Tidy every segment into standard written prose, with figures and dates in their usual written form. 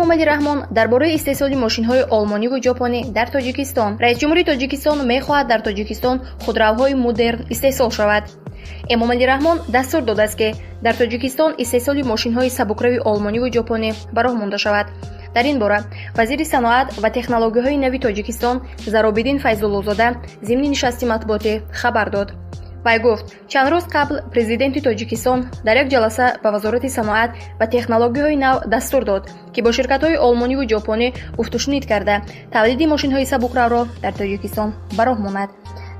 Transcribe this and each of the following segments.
Эмомалӣ Раҳмон дар бораи истеҳсоли мошинҳои олмониву ҷопонӣ дар Тоҷикистон. Раисҷумҳури Тоҷикистон мехоҳад дар Тоҷикистон худравҳои модерн истеҳсол шавад. Эмомалӣ Раҳмон дастур додааст, ки дар Тоҷикистон истеҳсоли мошинҳои сабукрави олмониву ҷопонӣ ба роҳ монда шавад. Дар ин бора вазири саноат ва технологияҳои нави Тоҷикистон Заробиддин Файзуллозода зимни нишасти матбуотӣ хабар дод. Вай гуфт, чанд рӯз қабл президенти Тоҷикистон дар як ҷаласа ба Вазорати саноат ва технологияҳои нав дастур дод, ки бо ширкатҳои олмониву ҷопонӣ гуфтушунид карда, тавлиди мошинҳои сабукравро дар Тоҷикистон ба роҳ монад.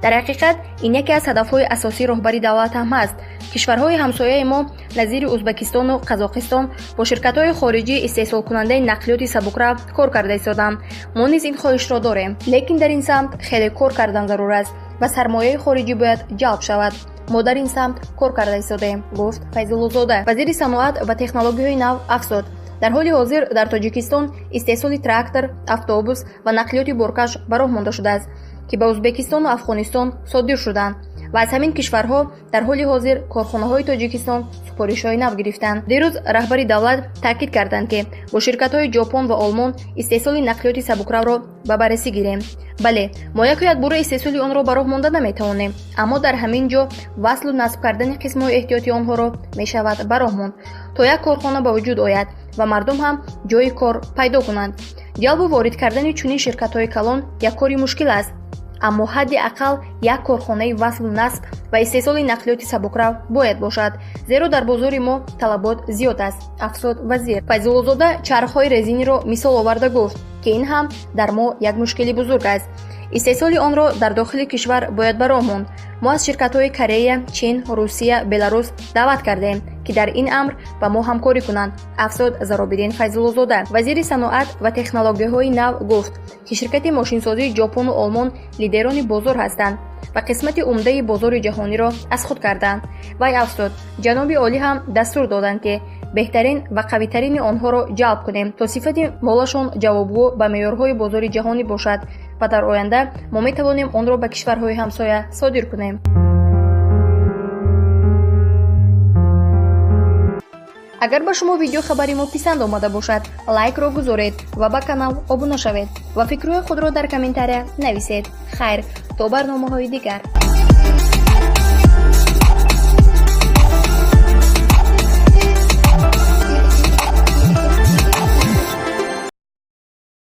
Дар ҳақиқат, ин яке аз ҳадафҳои асосии роҳбари давлат ҳам ҳаст. Кишварҳои ҳамсояи мо назири Узбекистону Қазоқистон бо ширкатҳои хориҷӣ истеҳсолкунандаи нақлиёти сабукрав кор карда истоданд. Мо низ ин хоҳишро дорем, лекин дар ин самт хеле кор кардан зарур аст ва сармояи хориҷӣ бояд ҷалб шавад. Мо дар ин самт кор карда истодаем, гуфт Файзуллозода. Вазири саноат ва технологияҳои нав афзуд, дар ҳоли ҳозир дар Тоҷикистон истеҳсоли трактор, автобус ва нақлиёти боркаш ба роҳ монда шудааст, ки ба Узбекистону Афғонистон содир шуданд ва аз ҳамин кишварҳо дар ҳоли ҳозир корхонаҳои Тоҷикистон супоришҳои нав гирифтанд. Дирӯз раҳбари давлат таъкид карданд, ки бо ширкатҳои Ҷопон ва Олмон истеҳсоли нақлиёти сабукравро ба баррасӣ гирем. Бале, мо яку якбора истеҳсоли онро ба роҳ монда наметавонем, аммо дар ҳамин ҷо васлу насб кардани қисмҳои эҳтиёти онҳоро мешавад ба роҳ монд, то як корхона ба вуҷуд ояд ва мардум ҳам ҷойи кор пайдо кунанд. Ҷалбу ворид кардани чунин ширкатҳои калон як кори мушкил аст, аммо ҳадди ақал як корхонаи васлу насб ва истеҳсоли нақлиёти сабукрав бояд бошад, зеро дар бозори мо талабот зиёд аст, афзуд вазир. Файзуллозода чархҳои резиниро мисол оварда гуфт, ки ин ҳам дар мо як мушкили бузург аст. Истеҳсоли онро дар дохили кишвар бояд ба роҳ монд. Мо аз ширкатҳои Корея, Чин, Русия, Беларус даъват кардем, ки дар ин амр ба мо ҳамкорӣ кунанд, афзуд Заробиддин Файзуллозода. Вазири саноат ва технологияҳои нав гуфт, ки ширкати мошинсозии Ҷопону Олмон лидерони бозор ҳастанд ва қисмати умдаи бозори ҷаҳониро аз худ карданд. Вай афзуд, ҷаноби олӣ ҳам дастур доданд, ки беҳтарин ва қавитарини онҳоро ҷалб кунем, то сифати молашон ҷавобгӯ ба меъёрҳои бозори ҷаҳонӣ бошад ва дар оянда мо метавонем онро ба кишварҳои ҳамсоя содир кунем. Агар ба шумо видеохабари мо писанд омада бошад, лайкро гузоред ва ба канал обуна шавед ва фикрҳои худро дар комментария нависед. Хайр, то барномаҳои дигар.